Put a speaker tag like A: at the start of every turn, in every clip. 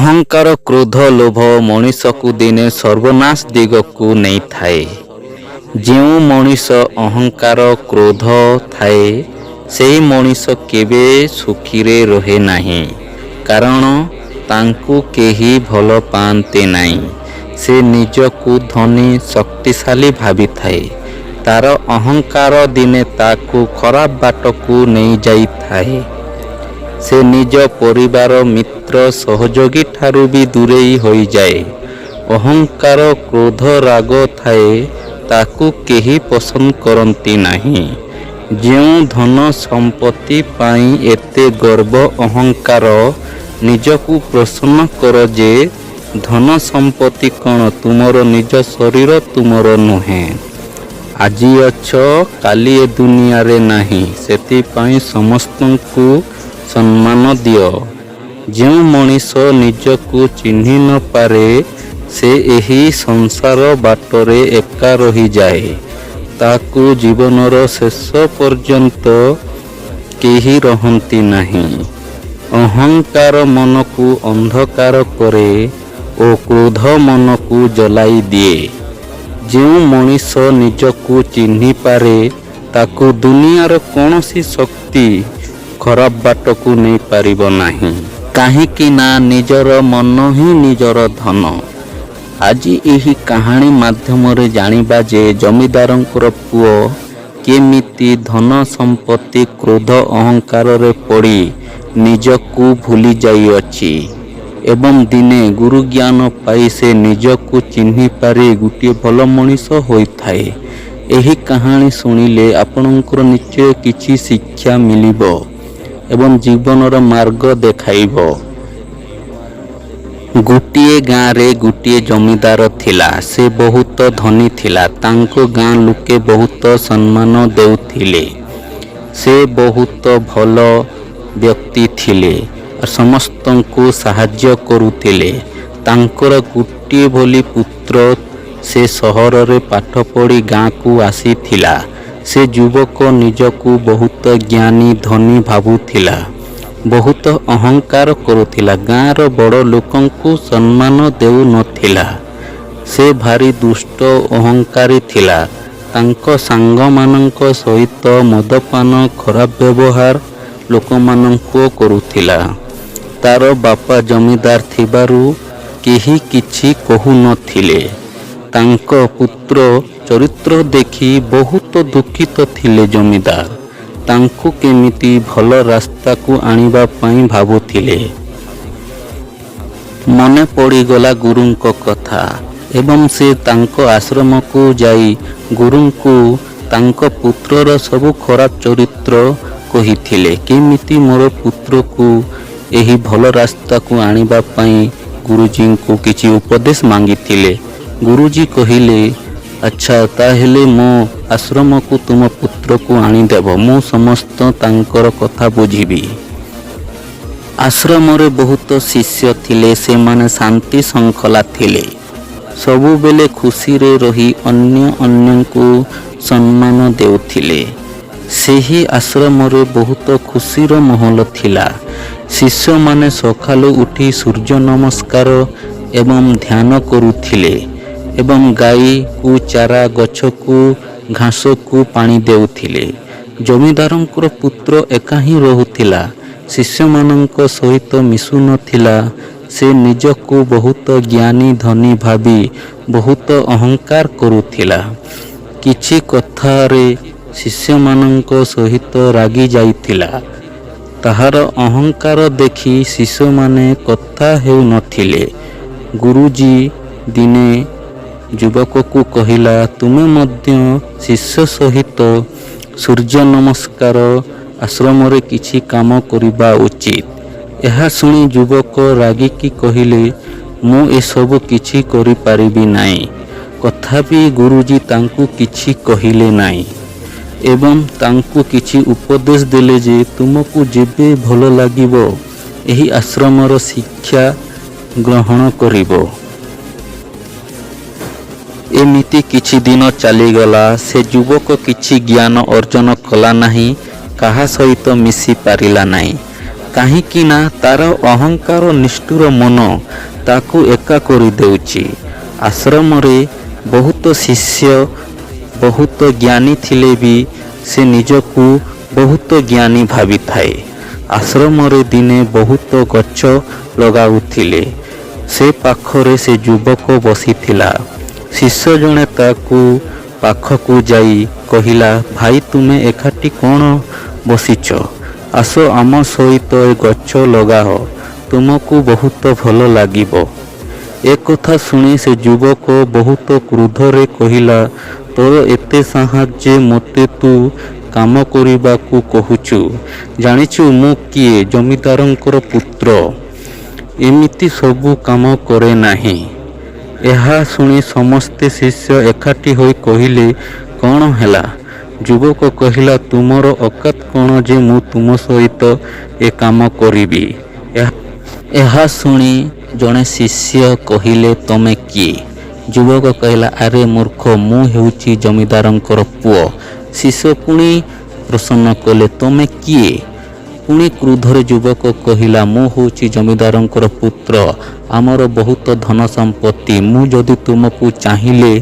A: ଅହଙ୍କାର, କ୍ରୋଧ, ଲୋଭ ମଣିଷକୁ ଦିନେ ସର୍ବନାଶ ଦିଗକୁ ନେଇଥାଏ। ଯେଉଁ ମଣିଷ ଅହଙ୍କାର, କ୍ରୋଧ ଥାଏ, ସେହି ମଣିଷ କେବେ ସୁଖୀରେ ରହେ ନାହିଁ, କାରଣ ତାଙ୍କୁ କେହି ଭଲ ପାଆନ୍ତି ନାହିଁ। ସେ ନିଜକୁ ଧନୀ, ଶକ୍ତିଶାଳୀ ଭାବିଥାଏ। ତାର ଅହଙ୍କାର ଦିନେ ତାକୁ ଖରାପ ବାଟକୁ ନେଇଯାଇଥାଏ। ସେ ନିଜ ପରିବାର, ମିତ୍ର, ସହଯୋଗୀ ଠାରୁ ବି ଦୂରେଇ ହୋଇଯାଏ। ଅହଙ୍କାର, କ୍ରୋଧ, ରାଗ ଥାଏ, ତାକୁ କେହି ପସନ୍ଦ କରନ୍ତି ନାହିଁ। ଯେଉଁ ଧନ ସମ୍ପତ୍ତି ପାଇଁ ଏତେ ଗର୍ବ, ଅହଙ୍କାର, ନିଜକୁ ପ୍ରଶ୍ନ କର ଯେ ଧନ ସମ୍ପତ୍ତି କ'ଣ ତୁମର? ନିଜ ଶରୀର ତୁମର ନୁହେଁ। ଆଜି ଅଛ, କାଲି ଏ ଦୁନିଆରେ ନାହିଁ। ସେଥିପାଇଁ ସମସ୍ତଙ୍କୁ ସମ୍ମାନ ଦିଅ। ଯେଉଁ ମଣିଷ ନିଜକୁ ଚିହ୍ନି ନ ପାରେ, ସେ ଏହି ସଂସାର ବାଟରେ ଏକା ରହିଯାଏ। ତାକୁ ଜୀବନର ଶେଷ ପର୍ଯ୍ୟନ୍ତ କେହି ରହନ୍ତି ନାହିଁ। ଅହଙ୍କାର ମନକୁ ଅନ୍ଧକାର କରେ ଓ କ୍ରୋଧ ମନକୁ ଜଲାଇ ଦିଏ। ଯେଉଁ ମଣିଷ ନିଜକୁ ଚିହ୍ନିପାରେ, ତାକୁ ଦୁନିଆର କୌଣସି ଶକ୍ତି ଖରାପ ବାଟକୁ ନେଇପାରିବ ନାହିଁ, କାହିଁକି ନା ନିଜର ମନ ହିଁ ନିଜର ଧନ। ଆଜି ଏହି କାହାଣୀ ମାଧ୍ୟମରେ ଜାଣିବା ଯେ ଜମିଦାରଙ୍କର ପୁଅ କେମିତି ଧନ ସମ୍ପତ୍ତି, କ୍ରୋଧ, ଅହଙ୍କାରରେ ପଡ଼ି ନିଜକୁ ଭୁଲି ଯାଇଅଛି ଏବଂ ଦିନେ ଗୁରୁଜ୍ଞାନ ପାଇ ସେ ନିଜକୁ ଚିହ୍ନିପାରି ଗୋଟିଏ ଭଲ ମଣିଷ ହୋଇଥାଏ। ଏହି କାହାଣୀ ଶୁଣିଲେ ଆପଣଙ୍କର ନିଶ୍ଚୟ କିଛି ଶିକ୍ଷା ମିଳିବ ଏବଂ ଜୀବନର ମାର୍ଗ ଦେଖାଇବ। ଗୋଟିଏ ଗାଁରେ ଗୋଟିଏ ଜମିଦାର ଥିଲା। ସେ ବହୁତ ଧନୀ ଥିଲା। ତାଙ୍କୁ ଗାଁ ଲୋକେ ବହୁତ ସମ୍ମାନ ଦେଉଥିଲେ। ସେ ବହୁତ ଭଲ ବ୍ୟକ୍ତି ଥିଲେ, ସମସ୍ତଙ୍କୁ ସାହାଯ୍ୟ କରୁଥିଲେ। ତାଙ୍କର ଗୋଟିଏ ବୋଲି ପୁତ୍ର, ସେ ସହରରେ ପାଠ ପଢ଼ି ଗାଁକୁ ଆସିଥିଲା। ସେ ଯୁବକ ନିଜକୁ ବହୁତ ଜ୍ଞାନୀ, ଧନୀ ଭାବୁଥିଲା। ବହୁତ ଅହଙ୍କାର କରୁଥିଲା। ଗାଁର ବଡ଼ ଲୋକଙ୍କୁ ସମ୍ମାନ ଦେଉନଥିଲା। ସେ ଭାରି ଦୁଷ୍ଟ, ଅହଙ୍କାରୀ ଥିଲା। ତାଙ୍କ ସାଙ୍ଗମାନଙ୍କ ସହିତ ମଦପାନ, ଖରାପ ବ୍ୟବହାର ଲୋକମାନଙ୍କୁ କରୁଥିଲା। ତାର ବାପା ଜମିଦାର ଥିବାରୁ କେହି କିଛି କହୁନଥିଲେ। ତାଙ୍କ ପୁତ୍ର ଚରିତ୍ର ଦେଖି ବହୁତ ଦୁଃଖିତ ଥିଲେ ଜମିଦାର। ତାଙ୍କୁ କେମିତି ଭଲ ରାସ୍ତାକୁ ଆଣିବା ପାଇଁ ଭାବୁଥିଲେ। ମନେ ପଡ଼ିଗଲା ଗୁରୁଙ୍କ କଥା ଏବଂ ସେ ତାଙ୍କ ଆଶ୍ରମକୁ ଯାଇ ଗୁରୁଙ୍କୁ ତାଙ୍କ ପୁତ୍ରର ସବୁ ଖରାପ ଚରିତ୍ର କହିଥିଲେ। କେମିତି ମୋର ପୁତ୍ରକୁ ଏହି ଭଲ ରାସ୍ତାକୁ ଆଣିବା ପାଇଁ ଗୁରୁଜୀଙ୍କୁ କିଛି ଉପଦେଶ ମାଗିଥିଲେ। ଗୁରୁଜୀ କହିଲେ, "ଆଚ୍ଛା, ତାହେଲେ ମୋ ଆଶ୍ରମକୁ ତୁମ ପୁତ୍ରକୁ ଆଣିଦେବ। ମୁଁ ସମସ୍ତ ତାଙ୍କର କଥା ବୁଝିବି।" ଆଶ୍ରମରେ ବହୁତ ଶିଷ୍ୟ ଥିଲେ। ସେମାନେ ଶାନ୍ତି ଶୃଙ୍ଖଳା ଥିଲେ। ସବୁବେଳେ ଖୁସିରେ ରହି ଅନ୍ୟ ଅନ୍ୟଙ୍କୁ ସମ୍ମାନ ଦେଉଥିଲେ। ସେହି ଆଶ୍ରମରେ ବହୁତ ଖୁସିର ମାହୋଲ ଥିଲା। ଶିଷ୍ୟମାନେ ସକାଳୁ ଉଠି ସୂର୍ଯ୍ୟ ନମସ୍କାର ଏବଂ ଧ୍ୟାନ କରୁଥିଲେ ଏବଂ ଗାଈକୁ ଚାରା, ଗଛକୁ ଘାସକୁ ପାଣି ଦେଉଥିଲେ। ଜମିଦାରଙ୍କର ପୁତ୍ର ଏକା ହିଁ ରହୁଥିଲା। ଶିଷ୍ୟମାନଙ୍କ ସହିତ ମିଶୁନଥିଲା। ସେ ନିଜକୁ ବହୁତ ଜ୍ଞାନୀ, ଧନୀ ଭାବି ବହୁତ ଅହଙ୍କାର କରୁଥିଲା। କିଛି କଥାରେ ଶିଷ୍ୟମାନଙ୍କ ସହିତ ରାଗି ଯାଇଥିଲା। ତାହାର ଅହଙ୍କାର ଦେଖି ଶିଷ୍ୟମାନେ କଥା ହେଉନଥିଲେ। ଗୁରୁଜୀ ଦିନେ ଯୁବକକୁ କହିଲା, "ତୁମେ ମଧ୍ୟ ଶିଷ୍ୟ ସହିତ ସୂର୍ଯ୍ୟ ନମସ୍କାର, ଆଶ୍ରମରେ କିଛି କାମ କରିବା ଉଚିତ।" ଏହା ଶୁଣି ଯୁବକ ରାଗିକି କହିଲେ, "ମୁଁ ଏସବୁ କିଛି କରିପାରିବି ନାହିଁ।" ତଥାପି ଗୁରୁଜୀ ତାଙ୍କୁ କିଛି କହିଲେ ନାହିଁ ଏବଂ ତାଙ୍କୁ କିଛି ଉପଦେଶ ଦେଲେ ଯେ ତୁମକୁ ଯେବେ ଭଲ ଲାଗିବ, ଏହି ଆଶ୍ରମର ଶିକ୍ଷା ଗ୍ରହଣ କରିବ। ଏମିତି କିଛି ଦିନ ଚାଲିଗଲା। ସେ ଯୁବକ କିଛି ଜ୍ଞାନ ଅର୍ଜନ କଲା ନାହିଁ, କାହା ସହିତ ମିଶି ପାରିଲା ନାହିଁ। କାହିଁକିନା ତା'ର ଅହଙ୍କାର ନିଷ୍ଠୁର ମନ ତାକୁ ଏକା କରିଦେଉଛି। ଆଶ୍ରମରେ ବହୁତ ଶିଷ୍ୟ, ବହୁତ ଜ୍ଞାନୀ ଥିଲେ ବି ସେ ନିଜକୁ ବହୁତ ଜ୍ଞାନୀ ଭାବିଥାଏ। ଆଶ୍ରମରେ ଦିନେ ବହୁତ ଗଛ ଲଗାଉଥିଲେ। ସେ ପାଖରେ ସେ ଯୁବକ ବସିଥିଲା। ଶିଷ୍ୟ ଜଣେ ତାକୁ ପାଖକୁ ଯାଇ କହିଲା, "ଭାଇ, ତୁମେ ଏକାଠି କ'ଣ ବସିଛ? ଆସ, ଆମ ସହିତ ଏ ଗଛ ଲଗାଅ, ତୁମକୁ ବହୁତ ଭଲ ଲାଗିବ।" ଏ କଥା ଶୁଣି ସେ ଯୁବକ ବହୁତ କ୍ରୋଧରେ କହିଲା, "ତୋର ଏତେ ସାହସ ଯେ ମୋତେ ତୁ କାମ କରିବାକୁ କହୁଛୁ? ଜାଣିଛୁ ମୁଁ କିଏ? ଜମିଦାରଙ୍କର ପୁତ୍ର। ଏମିତି ସବୁ କାମ କରେ ନାହିଁ।" ଏହା ଶୁଣି ସମସ୍ତେ ଶିଷ୍ୟ ଏକାଠି ହୋଇ କହିଲେ, "କ'ଣ ହେଲା?" ଯୁବକ କହିଲା, "ତୁମର ଔକାତ କ'ଣ ଯେ ମୁଁ ତୁମ ସହିତ ଏ କାମ କରିବି?" ଏହା ଶୁଣି ଜଣେ ଶିଷ୍ୟ କହିଲେ, "ତମେ କିଏ?" ଯୁବକ କହିଲା, "ଆରେ ମୂର୍ଖ, ମୁଁ ହେଉଛି ଜମିଦାରଙ୍କର ପୁଅ।" ଶିଷ୍ୟ ପୁଣି ପ୍ରଶ୍ନ କଲେ, "ତମେ କିଏ?" ପୁଣି କ୍ରୋଧରେ ଯୁବକ କହିଲା, "ମୁଁ ହେଉଛି ଜମିଦାରଙ୍କର ପୁତ୍ର। ଆମର ବହୁତ ଧନ ସମ୍ପତ୍ତି। ମୁଁ ଯଦି ତୁମକୁ ଚାହିଁଲେ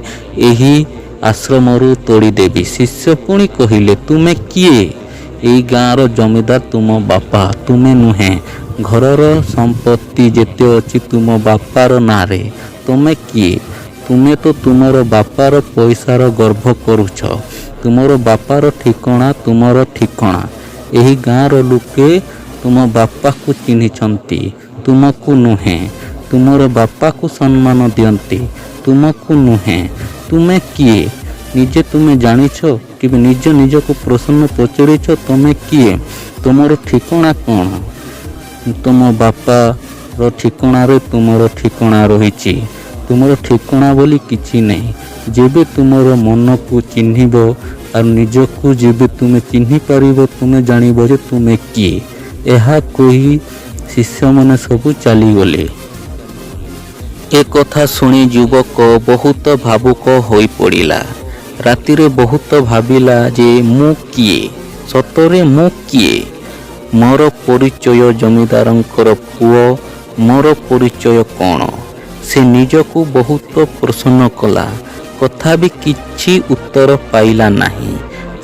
A: ଏହି ଆଶ୍ରମରୁ ତଡ଼ିଦେବି।" ଶିଷ୍ୟ ପୁଣି କହିଲେ, "ତୁମେ କିଏ? ଏଇ ଗାଁର ଜମିଦାର ତୁମ ବାପା, ତୁମେ ନୁହେଁ। ଘରର ସମ୍ପତ୍ତି ଯେତେ ଅଛି ତୁମ ବାପାର ନାଁରେ। ତୁମେ କିଏ? ତୁମେ ତ ତୁମର ବାପାର ପଇସାର ଗର୍ବ କରୁଛ। ତୁମର ବାପାର ଠିକଣା ତୁମର ଠିକଣା। ଏହି ଗାଁର ଲୋକେ ତୁମ ବାପାକୁ ଚିହ୍ନିଛନ୍ତି, ତୁମକୁ ନୁହେଁ। ତୁମର ବାପାକୁ ସମ୍ମାନ ଦିଅନ୍ତି, ତୁମକୁ ନୁହେଁ। ତୁମେ କିଏ? ନିଜେ ତୁମେ ଜାଣିଛ? କେବେ ନିଜ ନିଜକୁ ପ୍ରଶ୍ନ ପଚାରିଛ, ତୁମେ କିଏ? ତୁମର ଠିକଣା କ'ଣ? ତୁମ ବାପାର ଠିକଣାରେ ତୁମର ଠିକଣା ରହିଛି। ତୁମର ଠିକଣା ବୋଲି କିଛି ନାହିଁ। ଯେବେ ତୁମର ମନକୁ ଚିହ୍ନିବ ଆଉ ନିଜକୁ ଯେବେ ତୁମେ ଚିହ୍ନି ପାରିବ, ତୁମେ ଜାଣିବ ଯେ ତୁମେ କିଏ।" ଏହା କହି ଶିଷ୍ୟମାନେ ସବୁ ଚାଲିଗଲେ। ଏ କଥା ଶୁଣି ଯୁବକ ବହୁତ ଭାବୁକ ହୋଇପଡ଼ିଲା। ରାତିରେ ବହୁତ ଭାବିଲା ଯେ ମୁଁ କିଏ? ସତରେ ମୁଁ କିଏ? ମୋର ପରିଚୟ ଜମିଦାରଙ୍କର ପୁଅ। ମୋର ପରିଚୟ କ'ଣ? ସେ ନିଜକୁ ବହୁତ ପ୍ରଶ୍ନ କଲା। ତଥାପି କିଛି ଉତ୍ତର ପାଇଲା ନାହିଁ।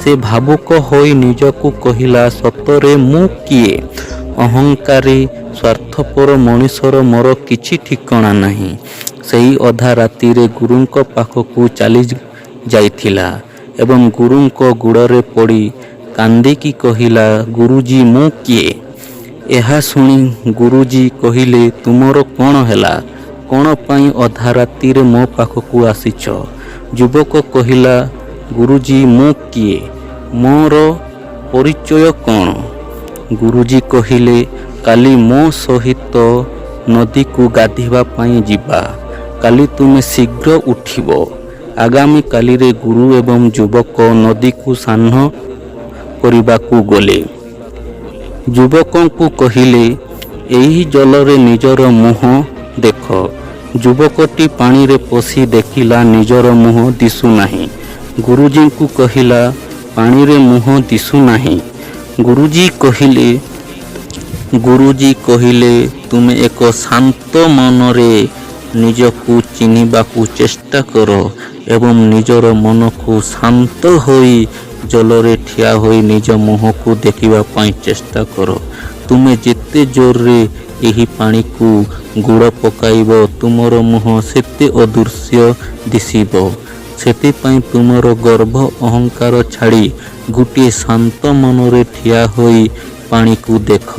A: ସେ ଭାବୁକ ହୋଇ ନିଜକୁ କହିଲା, "ସତରେ ମୁଁ କିଏ? ଅହଙ୍କାରୀ, ସ୍ୱାର୍ଥପର ମଣିଷର ମୋର କିଛି ଠିକଣା ନାହିଁ।" ସେହି ଅଧା ରାତିରେ ଗୁରୁଙ୍କ ପାଖକୁ ଚାଲି ଯାଇଥିଲା ଏବଂ ଗୁରୁଙ୍କ ଗୋଡ଼ରେ ପଡ଼ି କାନ୍ଦିକି କହିଲା, "ଗୁରୁଜୀ, ମୁଁ କିଏ?" ଏହା ଶୁଣି ଗୁରୁଜୀ କହିଲେ, "ତୁମର କ'ଣ ହେଲା? କ'ଣ ପାଇଁ ଅଧା ରାତିରେ ମୋ ପାଖକୁ ଆସିଛ?" ଯୁବକ କହିଲା, "ଗୁରୁଜୀ, ମୁଁ କିଏ? ମୋର ପରିଚୟ କ'ଣ?" ଗୁରୁଜୀ କହିଲେ, "କାଲି ମୋ ସହିତ ନଦୀକୁ ଗାଧୋଇବା ପାଇଁ ଯିବା। କାଲି ତୁମେ ଶୀଘ୍ର ଉଠିବ।" ଆଗାମୀ କାଲିରେ ଗୁରୁ ଏବଂ ଯୁବକ ନଦୀକୁ ସ୍ନାନ କରିବାକୁ ଗଲେ। ଯୁବକଙ୍କୁ କହିଲେ, "ଏହି ଜଳରେ ନିଜର ମୁହଁ ଦେଖ।" ଯୁବକଟି ପାଣିରେ ପଶି ଦେଖିଲା, ନିଜର ମୁହଁ ଦିଶୁନାହିଁ। ଗୁରୁଜୀଙ୍କୁ କହିଲା, "ପାଣିରେ ମୁହଁ ଦିଶୁନାହିଁ।" ଗୁରୁଜୀ କହିଲେ, "ତୁମେ ଏକ ଶାନ୍ତ ମନରେ ନିଜକୁ ଚିହ୍ନିବାକୁ ଚେଷ୍ଟା କର ଏବଂ ନିଜର ମନକୁ ଶାନ୍ତ ହୋଇ ଜଳରେ ଠିଆ ହୋଇ ନିଜ ମୁହଁକୁ ଦେଖିବା ପାଇଁ ଚେଷ୍ଟା କର। ତୁମେ ଯେତେ ଜୋରରେ ଏହି ପାଣିକୁ ବୁଡ଼ ପକାଇବ, ତୁମର ମୁହଁ ସେତେ ଅଦୃଶ୍ୟ ଦିଶିବ। ସେଥିପାଇଁ ତୁମର ଗର୍ବ ଅହଙ୍କାର ଛାଡ଼ି ଗୋଟିଏ ଶାନ୍ତ ମନରେ ଠିଆ ହୋଇ ପାଣିକୁ ଦେଖ।"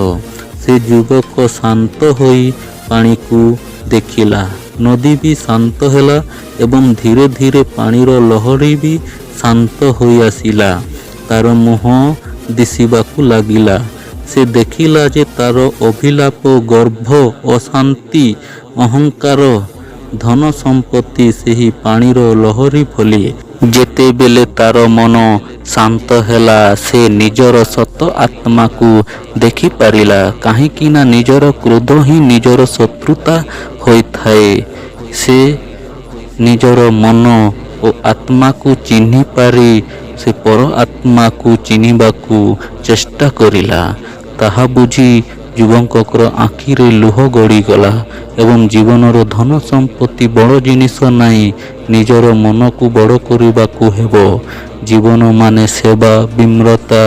A: ସେ ଯୁବକ ଶାନ୍ତ ହୋଇ ପାଣିକୁ ଦେଖିଲା। ନଦୀ ବି ଶାନ୍ତ ହେଲା ଏବଂ ଧୀରେ ଧୀରେ ପାଣିର ଲହରୀ ବି ଶାନ୍ତ ହୋଇଆସିଲା। ତାର ମୁହଁ ଦିଶିବାକୁ ଲାଗିଲା। ସେ ଦେଖିଲା ଯେ ତାର ଅଭିଳାପ, ଗର୍ବ, ଅଶାନ୍ତି, ଅହଙ୍କାର, ଧନ ସମ୍ପତ୍ତି ସେହି ପାଣିର ଲହରୀ ଭଳି। ଯେତେବେଳେ ତାର ମନ ଶାନ୍ତ ହେଲା, ସେ ନିଜର ସତ ଆତ୍ମାକୁ ଦେଖିପାରିଲା। କାହିଁକିନା ନିଜର କ୍ରୋଧ ହିଁ ନିଜର ଶତ୍ରୁତା ହୋଇଥାଏ। ସେ ନିଜର ମନ ଓ ଆତ୍ମାକୁ ଚିହ୍ନିପାରି ସେ ପର ଆତ୍ମାକୁ ଚିହ୍ନିବାକୁ ଚେଷ୍ଟା କରିଲା। ତାହା ବୁଝି ଯୁବକଙ୍କର ଆଖିରେ ଲୁହ ଗଡ଼ିଗଲା ଏବଂ ଜୀବନର ଧନ ସମ୍ପତ୍ତି ବଡ଼ ଜିନିଷ ନାହିଁ, ନିଜର ମନକୁ ବଡ଼ କରିବାକୁ ହେବ। ଜୀବନ ମାନେ ସେବା, ବିମ୍ରତା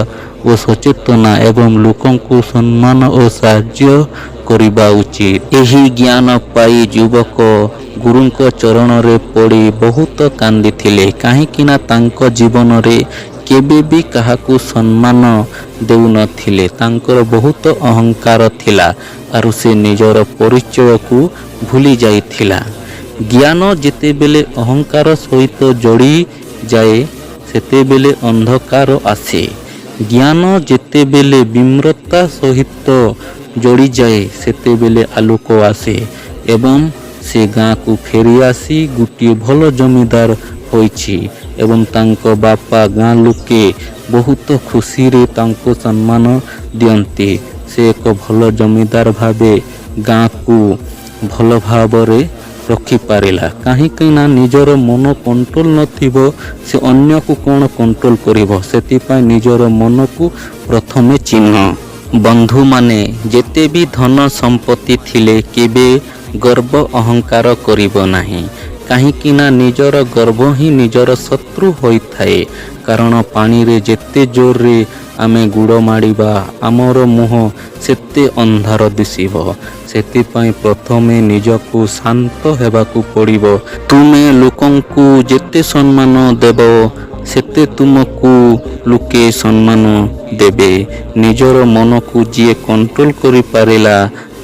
A: ଓ ସଚେତନା ଏବଂ ଲୋକଙ୍କୁ ସମ୍ମାନ ଓ ସାହାଯ୍ୟ କରିବା ଉଚିତ। ଏହି ଜ୍ଞାନ ପାଇ ଯୁବକ ଗୁରୁଙ୍କ ଚରଣରେ ପଡ଼ି ବହୁତ କାନ୍ଦିଥିଲେ, କାହିଁକିନା ତାଙ୍କ ଜୀବନରେ କେବେ ବି କାହାକୁ ସମ୍ମାନ ଦେଉନଥିଲେ। ତାଙ୍କର ବହୁତ ଅହଙ୍କାର ଥିଲା ଆଉ ସେ ନିଜର ପରିଚୟକୁ ଭୁଲି ଯାଇଥିଲା। ଜ୍ଞାନ ଯେତେବେଳେ ଅହଙ୍କାର ସହିତ ଯୋଡ଼ିଯାଏ, ସେତେବେଳେ ଅନ୍ଧକାର ଆସେ। ଜ୍ଞାନ ଯେତେବେଳେ ବିମ୍ରତା ସହିତ ଯୋଡ଼ିଯାଏ, ସେତେବେଳେ ଆଲୋକ ଆସେ। ଏବଂ ସେ ଗାଁକୁ ଫେରି ଆସି ଗୋଟିଏ ଭଲ ଜମିଦାର ହୋଇଛି ଏବଂ ତାଙ୍କ ବାପା, ଗାଁ ଲୋକେ ବହୁତ ଖୁସିରେ ତାଙ୍କୁ ସମ୍ମାନ ଦିଅନ୍ତି। ସେ ଏକ ଭଲ ଜମିଦାର ଭାବେ ଗାଁକୁ ଭଲ ଭାବରେ ରଖିପାରିଲା, କାହିଁକି ନା ନିଜର ମନ କଣ୍ଟ୍ରୋଲ ନଥିବ, ସେ ଅନ୍ୟକୁ କ'ଣ କଣ୍ଟ୍ରୋଲ କରିବ? ସେଥିପାଇଁ ନିଜର ମନକୁ ପ୍ରଥମେ ଚିହ୍ନ। ବନ୍ଧୁମାନେ, ଯେତେ ବି ଧନ ସମ୍ପତ୍ତି ଥିଲେ କେବେ ଗର୍ବ ଅହଙ୍କାର କରିବ ନାହିଁ, କାହିଁକି ନା ନିଜର ଗର୍ବ ହିଁ ନିଜର ଶତ୍ରୁ ହୋଇଥାଏ। କାରଣ ପାଣିରେ ଯେତେ ଜୋରରେ ଆମେ ବୁଡ଼ ମାରିବା, ଆମର ମୁହଁ ସେତେ ଅନ୍ଧାର ଦିଶିବ। ସେଥିପାଇଁ ପ୍ରଥମେ ନିଜକୁ ଶାନ୍ତ ହେବାକୁ ପଡ଼ିବ। ତୁମେ ଲୋକଙ୍କୁ ଯେତେ ସମ୍ମାନ ଦେବ, ସେତେ ତୁମକୁ ଲୋକେ ସମ୍ମାନ ଦେବେ। ନିଜର ମନକୁ ଯିଏ କଣ୍ଟ୍ରୋଲ କରିପାରିଲା,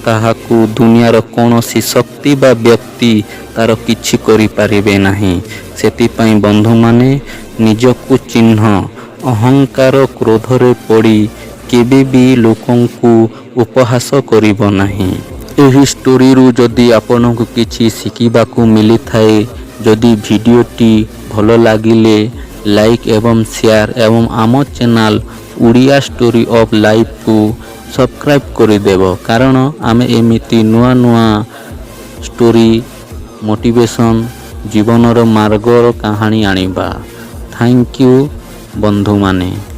A: ତାହାକୁ ଦୁନିଆର କୌଣସି ଶକ୍ତି ବା ବ୍ୟକ୍ତି ତାର କିଛି କରିପାରିବେ ନାହିଁ। ସେଥିପାଇଁ ବନ୍ଧୁମାନେ, ନିଜକୁ ଚିହ୍ନ। ଅହଙ୍କାର କ୍ରୋଧରେ ପଡ଼ି କେବେ ବି ଲୋକଙ୍କୁ ଉପହାସ କରିବ ନାହିଁ। ଏହି ଷ୍ଟୋରିରୁ ଯଦି ଆପଣଙ୍କୁ କିଛି ଶିଖିବାକୁ ମିଳିଥାଏ, ଯଦି ଭିଡ଼ିଓଟି ଭଲ ଲାଗିଲେ ଲାଇକ୍ ଏବଂ ସେୟାର ଏବଂ ଆମ ଚ୍ୟାନେଲ୍ ଓଡ଼ିଆ ଷ୍ଟୋରି ଅଫ୍ ଲାଇଫକୁ ସବସ୍କ୍ରାଇବ୍ କରିଦେବ, କାରଣ ଆମେ ଏମିତି ନୂଆ ନୂଆ ଷ୍ଟୋରି, ମୋଟିଭେସନ୍, ଜୀବନର ମାର୍ଗର କାହାଣୀ ଆଣିବା। Thank you ବନ୍ଧୁମାନେ।